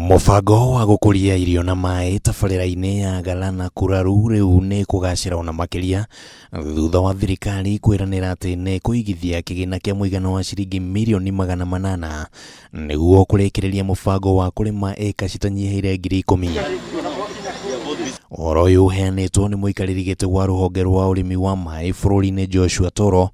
Mũbango wa gũkũria irio na maĩ tabarĩra-inĩ ya Galana Kuraru rĩu nĩ kũgacĩra ona makĩria thutha wa thirikari kwĩranĩra atĩ nĩ kũigithia kĩgĩna kĩa mũigana wa ciringi mirioni 800 nĩguo kũrĩkĩrĩria mũbango wa kũrĩma ĩka citanyihĩire 10,000. Ũhoro ũyũ ũheanĩtwo nĩ mũikarĩri gĩtĩ wa rũhonge rwa ũrĩmi wa maĩ bũrũri-inĩ Joshua Toro,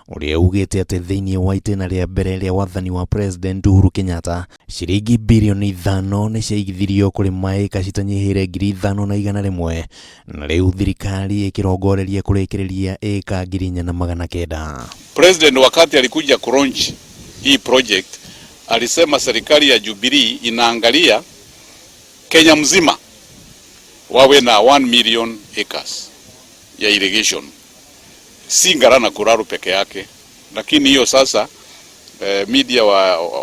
ũrĩa ugĩte atĩ thĩinĩ wa itĩna rĩa mbere rĩa wathani wa President Uhuru Kenyatta, ciringi birioni 5 nĩ ciaigithirio kũrĩma ĩka citanyihĩire 5,100 na rĩu thirikari ĩkĩrongoreria kũrĩkĩrĩria ĩka 4,900. President wakati alikuja kulaunch hii project alisema serikali ya Jubilee inaangalia Kenya mzima wawe na 1 million acres ya irrigation, si Galana Kulalu peke yake, lakini hiyo sasa media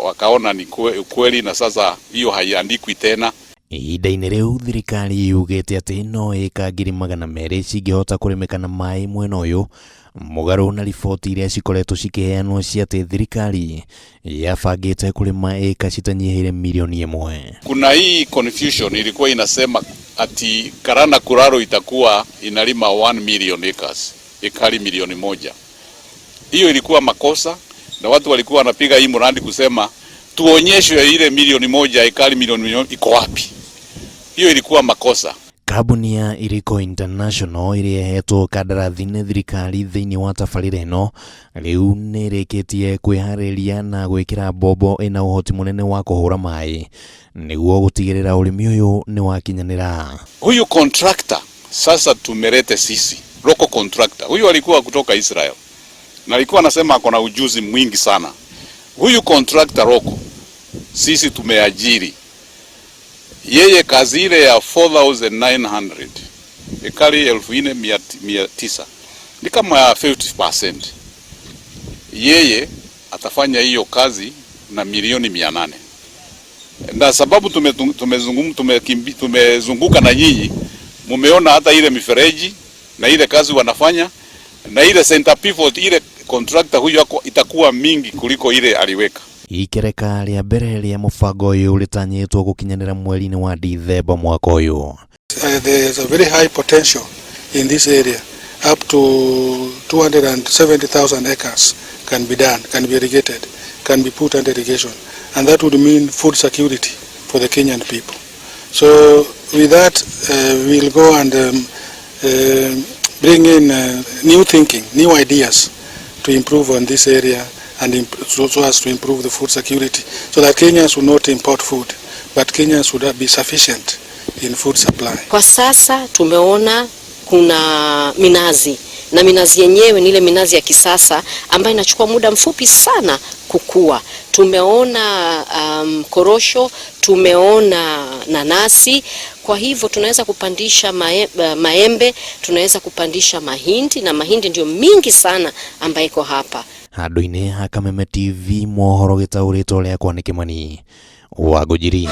wakaona ni kweli, na sasa hiyo haiandikwi tena. Ihinda-inĩ rĩu thirikari yugĩte atĩ no ĩka 200,000 cingĩhota kũrĩmĩka na maĩ mwena ũyũ, mũgarũ na riboti iria cikoretwo cikĩheanwo cia atĩ thirikari yabangĩte kũrĩma ĩka citanyihĩire 1 milioni. Kuna hii confusion ilikuwa inasema ati Galana Kulalu itakuwa inalima 1 million acres, ekari 1 milioni. Hiyo ilikuwa makosa, na watu walikuwa wanapiga hii mradi kusema tuonyeshwe ile 1 milioni, ekari milioni iko wapi. Hiyo ilikuwa makosa. Kambuni ya Iriko International ĩrĩa ĩhetwo kandarathi nĩ thirikari thĩinĩ wa tabarĩra ĩno rĩu nĩ ĩrĩkĩtie kwĩharĩria na gwĩkĩra mbombo ĩna ũhoti mũnene wa kũhũra maĩ nĩguo gũtigĩrĩra ũrĩmi ũyũ nĩ wakinyanĩra. Huyu contractor sasa tumelete sisi local contractor. Huyu alikuwa kutoka Israel na alikuwa anasema ako na ujuzi mwingi sana. Huyu contractor local sisi tumeajiri yeye, kazi ile ya 4900 ekari 4,900 ni kama ya 50%. Yeye atafanya hiyo kazi na milioni 800, na sababu tumezunguka na nyinyi, mumeona hata ile mifereji na ile kazi wanafanya na ile center pivot ile contractor huyu ako itakuwa mingi kuliko ile aliweka. Ikereka rĩa mbere rĩa mũbango ũyũ rĩtanyĩtwo gũkinyanĩra mweri-inĩ wa Dithemba mwaka ũyũ. There is a very high potential in this area. Up to 270,000 acres can be done, can be irrigated, can be put under irrigation. And that would mean food security for the Kenyan people. So with that, we'll go and bring in new thinking, new ideas to improve on this area and so as to improve the food security, so that Kenyans will not import food, but Kenyans would be sufficient in food supply. Kwa sasa tumeona kuna minazi na minazi yenyewe ni ile minazi ya kisasa ambayo inachukua muda mfupi sana kukua. Tumeona korosho, tumeona nanasi. Kwa hivyo tunaweza kupandisha maembe, tunaweza kupandisha mahindi na mahindi ndio mingi sana ambayo iko hapa. Handũ-inĩ ha Kameme TV mohoro gĩtaũrĩtwo rĩakwa nĩ Kĩmani wa Ngũnjiri.